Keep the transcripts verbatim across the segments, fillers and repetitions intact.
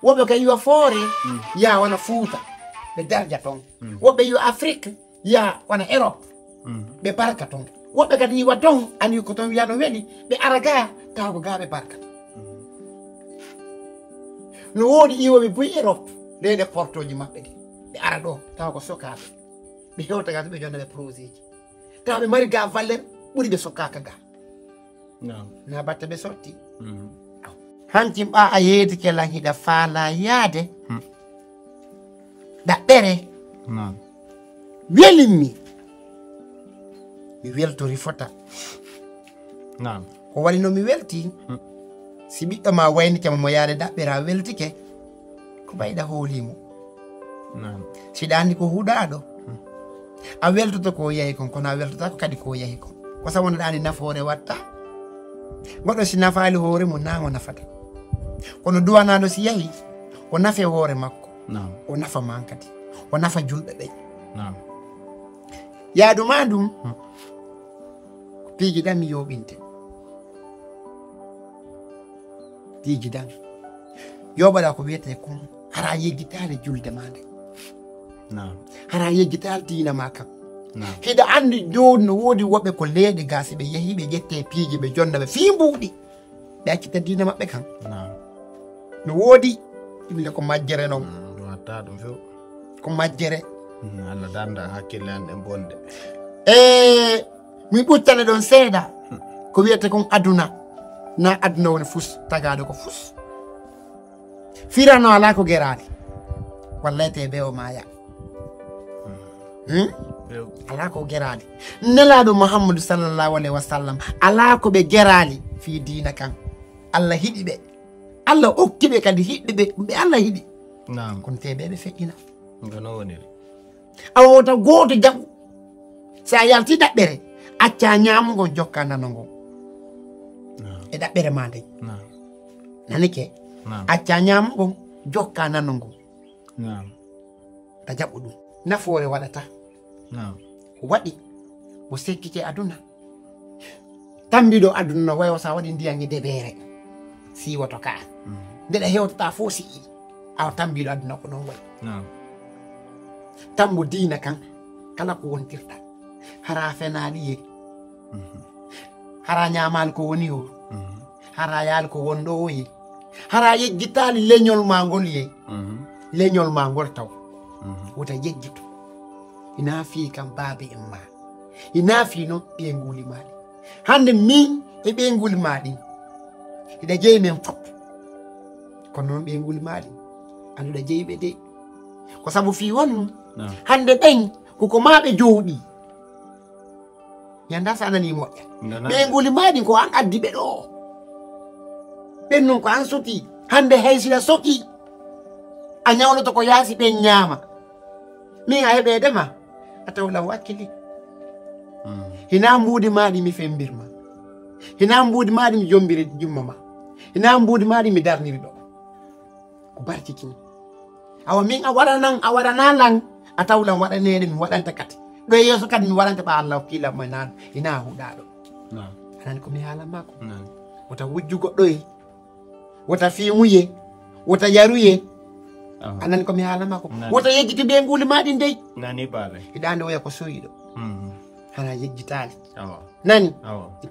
Woɓɓe kay yo foore, ya wona Fuuta, ɓe darja toon. Woɓɓe yo Afrik, ya wona Europe, ɓe barka toon. Woɓɓe kadi iwa toon, ani ko toon wiya no weli, ɓe ara ga, tawa ko ga ɓe barkata. No woodi iwooɓe buy Europe, leyɗe portooji maɓɓe ɗi. Ɓe ara ɗo, tawa ko sokaaɓe. Ɓe hewta ga, ɓe jonna ɓe projet ji. Tawa ɓe mari ga valeur ɓuri ɓe sokaaka ga. Na batte ɓe sotti. Hanti mba a yeedike lan hiɗa faala yaade. Ɗaɓɓere. Welimmi. Mi weltori fota. Ko waɗi no mi welti. Si ɓiɗɗo ma waynike ma mo yaade ɗaɓɓere a weltike. Ko ɓayɗa hoolimo. Si ɗa anndi ko huɗaaɗo. A weltoto ko yahi kon, kono a weltotako kadi ko yahi kon. Ko sabu no ɗa anndi nafoore watta. Goɗɗo si nafaali hoore mum, na mo nafata. Kono duwanaaɗo si yahi, o nafe hoore makko. O nafa man kadi. O nafa julɓe ɓen. Yaadu ma ndun, ko piiji ɗan mi yooɓinte. Piiji ɗan. Yooɓaɗa ko wiyetee kon, hara yejjitaali julde ma nde. Hara yejjitaali diina ma kan. Hiɗa anndi jooni no woodi woɓɓe ko leeɗe ga, si ɓe yehi ɓe ƴette piiji ɓe jonna ɓe fii mbuuɗi. Ɓe accita diina maɓɓe kan. No woodi, ɗum ne ko majjere non. Ɗum watta ɗum few. Ko majjere. Allah danda hakkille an ɗen bonde. E mi ɓuccane ɗon seeɗa. Ko wiyete kon aduna. Na aduna woni fus, tagaaɗo ko fus. Firano alaa ko geraali. Wallay te be o maaya. Alaa ko geraali. Nelaaɗo Muhammadu sallallahu alaihi wasallam, alaa ko ɓe geraali fii diina kan. Allah hiɗi ɓe. Allah okki ɓe kadi hiɗde ɓe, ɓe Allah hiɗi. Kono te ɓe ɓe feƴƴina. Awa wota gooto jaɓu. Si a yalti ɗaɓɓere, acca ñaamugol, jokka nanugol. E ɗaɓɓere ma nden. Nanike? Acca ñaamugol, jokka nanugol. Ta jaɓu ɗum. Nafoore waɗata. Ko waɗi, o sekkike aduna. Tambiɗo aduna no wayo sa waɗi ndiyan e debeere. Siiwoto ka. Nde ɗa hewtata fof si i. Awa tambiɗo aduna ko ɗon wayi. Tambo diina kan. Kala ko wontirta. Hara fenaali ye. Hara ñaamaali ko woni o. Hara yaali ko wonɗo o ye. Hara yejjitaali leñol ma ngol ye. Leñol ma ngol taw. Wota yejjito. Ina fii kan baabe en ma. Ina fii non ɓeynguuli ma ɗin. Hannde min e ɓeynguuli ma ɗin. Hiɗa jeyi men fop. Kono non ɓeynguuli ma ɗin. Annduɗa jeyi ɓe de. Ko sabu fii wonnum. Hannde ɓen ko ko ma ɓe jowɗi. Mi anndaa so a nanii moƴƴa. Ɓeynguuli ma ɗin ko an addi ɓe ɗo. Ɓen nun ko an sotii. Hannde hay si a sokii. A ñawloto ko yaasi ɓen ñaama. Min a heɓeede ma. A taw lan wakkili. Hinaa mbuuɗi ma ɗi mi femmbir ma. Hinaa mbuuɗi ma ɗi mi jommbiri jumma ma. Hinaa mbuuɗi ma ɗi mi darniri ɗo. Ko barki kin. Awa min a waɗanan, a waɗana lan, a taw lan waɗaneede mi waɗanta kadi. Ɗo e yeeso kadi mi waɗanta ɓa Allah hokki lan mo e naan, ina huɗaaɗo. Anani ko mi haalan ma ko. Wota wujju goɗɗo e. Wota fiimuye. Wota yaruye. Anani ko mi haalan ma ko. Wota yejjiti ɓeynguuli ma ɗin dey. Nani baabe. Hiɗa anndi oya ko soyiɗo. Hana yejjitaali. Nani?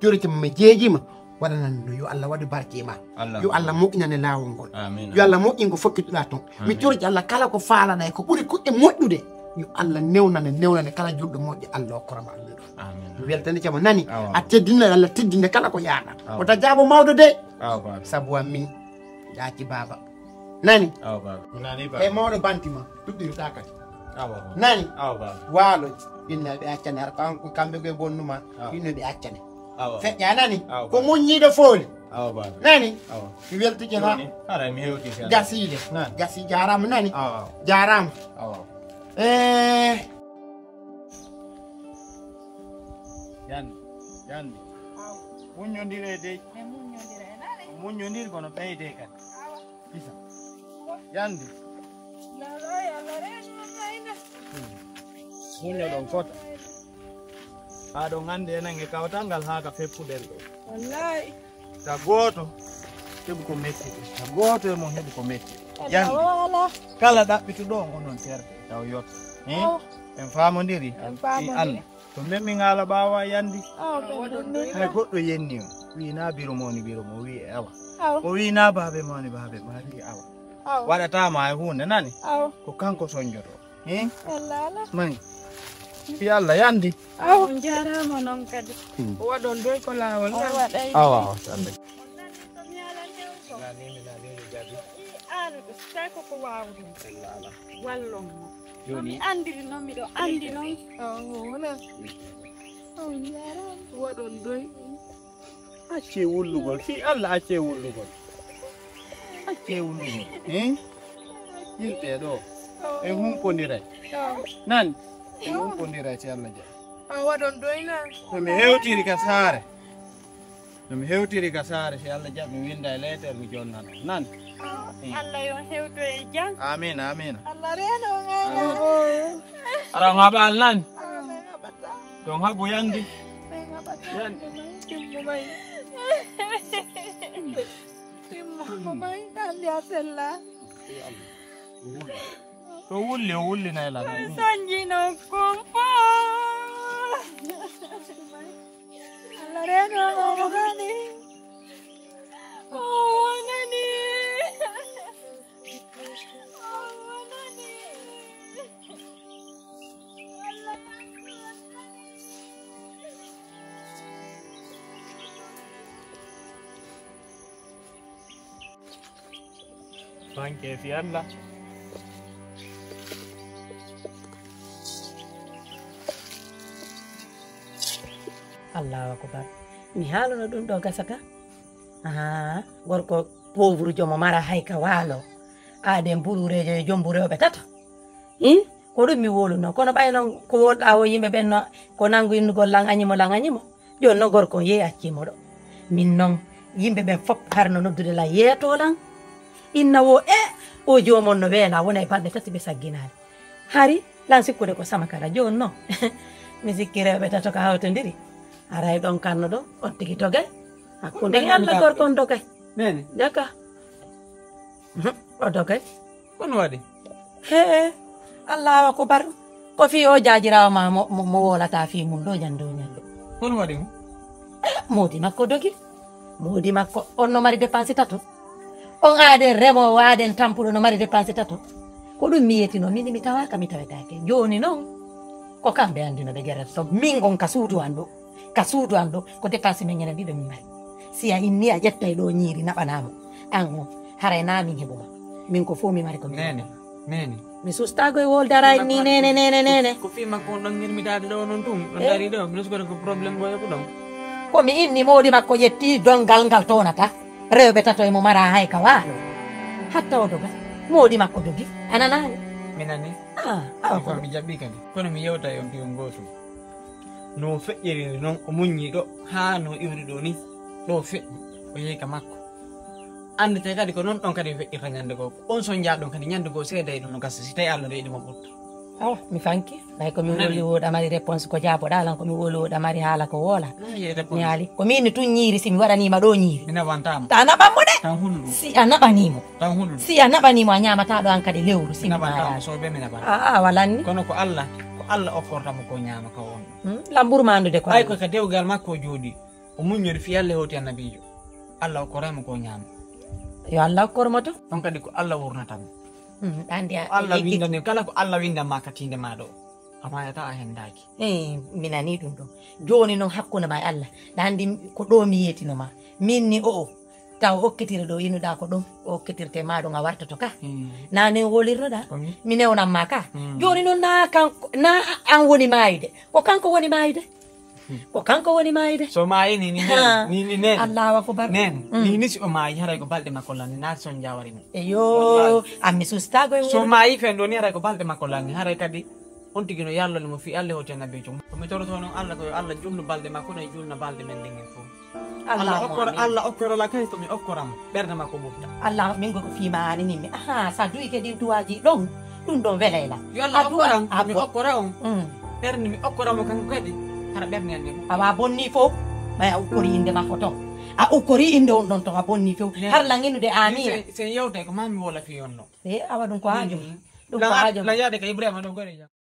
Coriti mo mi jeejima. Waɗanan ɗum. Yo Allah waɗu barke e ma. Yo Allah moƴƴinane laawol ngol. Yo Allah moƴƴin ko fokkiɗuɗa toon. Mi coriti Allah kala ko faalaɗa e ko ɓuri kuɗɗe moƴƴude. Yo Allah newnane, newnane kala julɗo moƴƴo Allah okkorama Allah ɗum. Mi weltani cama nani. A teddina Allah teddinde kala ko yaaɗa. Wota jaabo mawɗo de. Sabu an min. Ƴaaki baaba. Nani? Awa baaba. Nani baaba. E mawɗo banti ma. Tuɗɗirta kadi. Awa baaba. Nani? Awa baaba. Waalo. Inna ɓe accane har kam-, kamɓe ɓe bonnuma. Inno ɓe accane. Awa. Feƴƴa nani? Awa baaba. Ko muññiiɗo fooli. Awa baaba. Nani? Awa. Mi weltike ha. Joni, haray mi hewti kadi. Gasiide. Nani? Gasi jaaraama nani? Awa. Jaaraama. Awa. Eh. Yande, yande. Muññondire dey. Muññondire kono ɓeyde kadi. Isa. Yande. Muñño ɗon fota. Haa ɗon hannde enen e kawtal ngal haa ka feppuɗen ɗo. Wallahi. Ka gooto. Heɓu ko metti. Gooto e mon heɓu ko metti. Yandi. Kala ɗaɓɓituɗo on, onon terde taw yotto. Hein? En faamondiri? En faamondiri. Fii Allah. To men min haala ɓaawa yandi. Hay goɗɗo yenni o. Wii na biro mo woni biro mo, wii awa. O wii na baabe mo woni baabe ma, wii awa. Waɗata ma e huunde nani? Ko kanko sonjoto. Hein? Allah, Allah. May. Fii Allah yandi. Aw, on jaaraama noon kadi. Hmm. O waɗon doy ko laawol. O waɗay. Awa, awa, sande. On nani to mi alan hewto. Nani, mi nani, mi jaɓi. An, tawi ko ko waawɗum. Allah, Allah. Wallon mo. Jooni. No mi anndiri noon, miɗo anndi noon. Awa, wona. On jaaraama. Waɗon doy. Accee wullugol, fii Allah accee wullugol. Accee wullugol. Hein? Yimɓe ɗo. En hunkondiray. Nan? En hunkondiray si Allah jaɓi. A waɗon doyna. No mi hewtiri ka saare. No mi hewtiri ka saare si Allah jaɓi mi winda e leeter mi jonnan. Nan? Allah yo hewto e jam. Amin, amin. Allah reeno. Amin. Ara ngaɓal nan? Amin. Ɗon haɓu yandi. Yandi. Timmo may. Timmo may. Andi a sella. To wulli, o wulli nay lan. Sanjino kumpo. Allah reeno mo gani. O wonani. O wonani. Banke fi Allah. Allahu akbar. Mi haalano ɗum ɗo gasata. Aha, gorko pauvre jomo mara hay ka waalo. Aaden bulureejo e jombu rewɓe tato. Hin? Ko ɗum mi wowluno. Kono ɓay noon ko wowluɗaa o yimɓe ɓen no ko nanngu innugol lan añimo lan añimo. Jooni noon gorko on yehi accii mo ɗo. Min noon yimɓe ɓen fof harno noddude lan yeetoo lan. Inna wo e o joomon no weelaa wona e balɗe tati ɓe sagginaali. Hari lan sikkude ko sama kala jooni noon. Mi sikki rewɓe tato ka hawtondiri. Aray ɗon kanno ɗo on tigi dogay. Hakkunde hannde gorko on dogay. Nene. Jaka. O dogay. Kono waɗi? Hee, Allahu akbar. Ko fii o jaajiraawo ma mo, mo, mo wowlataa fii mum ɗo ñande o ñande. Kono waɗi mo? Eh, moodi makko dogi. Moodi makko, on no mari dépense tato. On aaden remoowo, aaden tampuɗo no mari dépense tato. Ko ɗum mi yetino, min mi tawaaka, mi tawetaake. Jooni noon, ko kamɓe anndino ɓe jarata to. Min ngon ka suudu an ɗo. Ka suudu an ɗo, ko dépense men enen ɗiɗo min mari. Si a inni a ƴettay ɗo ñiiri naɓanaa mo. An on, haray naa min heɓu ma. Min ko fof mi mari ko min. Nene, nene. Mi sustago e woldaray ni nene, nene, nene. Ko fii makko on ɗon ngirmitaade ɗo noon tun. Ɗon dari ɗo, mi suskata ko problème boy ko ɗon. Ko mi inni moodi makko ƴetti dongal ngal toonata. Rewɓe tato e mo mara hay ka waalo. Hatta o doga. Moodi makko dogi. A nanaani? Mi nani. Ah, awa ko mi jaɓɓi kadi. Kono mi yewta e on piyon gooto. No feƴƴiri noon o muññi ɗo haa no iwri ɗo ni. Ɗo feƴƴi o yehi ka makko. Anndete kadi ko noon ɗon kadi feƴƴirta ñande goo. On so njaa ɗon kadi ñande goo seeday ɗum no gasa si tawi Allah reeɗi mo ɓurta. Awa mi fanki. Ɓay ko mi woli woɗa mari réponse ko jaaboɗa lan ko mi woli woɗa mari haala ko woola. Mi haali ko min ni tun ñiiri si mi waɗanima ɗo ñiiri. Mi naɓantama. Ta naɓan mo de. Tan hulu ɗum. Si a naɓanimo. Tan hulu ɗum. Si a naɓanimo a ñamata ɗo an kadi lewru si mi naɓantama. Soɓe mi naɓan. A a walanni. Kono ko Allah ko Allah okkorta mo ko ñama ko on. Lamburu mandude ko. Ɓay ko ka dewgal makko o jooɗi. O muññori fii Allah e hooti annabiijo. Allah okkoray mo ko ñaama. Yo Allah okkor mo to. On kadi ko Allah wurnata mo. Hmm, ɗandi a Allah windani kala ko Allah windan ma ka tiinde ma ɗo. A maayata a hendaaki. Eh, mi nani ɗum ɗo. Jooni noon hakkunde ma e Allah. Ɗandi ko ɗo mi yeetino ma. Min ni o'o. Taw okkitire ɗo inuɗa ko ɗum. O okkitirte ma ɗum a wartoto ka. Hmm. Na ne wolirnoɗa. Mi newnan ma ka. Hmm. Jooni noon na kanko na an woni maayude. Ko kanko woni maayude. Ko kanko woni maayde. So maayi ni ni neen ni ni neen. Allahu akbar. Neen ni ni si o maayi haray ko balɗe makko lanni naati son jawari mo. Eyo. Ammi sustago e so maayi fen ɗo ni haray ko balɗe makko lanni haray kadi on tigi no yallani mo fii Allah hoti annabijo. Ko mi toroto noon Allah ko yo Allah julnu balɗe makko no julna balɗe men ndin fof. Allah okkora Allah okkora la kay ko mi okkora mo ɓernde makko ɓurta. Allah min ko fii maani ni mi aha sa duyi ke ɗin tuwaji ɗon. Ɗum ɗon welayla. Yo Allah okkora mi okkora on. Ɓernde mi okkora mo kanko kadi hara ɓernde an ni. Awa bonni fof ɓay a ukkori innde makko to. A ukkori innde on ɗon ton a bonni few. Har lan innude Amina. Sen yewtay ko mami wola fi on no. E awa ɗum ko haaju. Ɗum ko haaju. La yaade ka Ibrahima ɗo gore jam.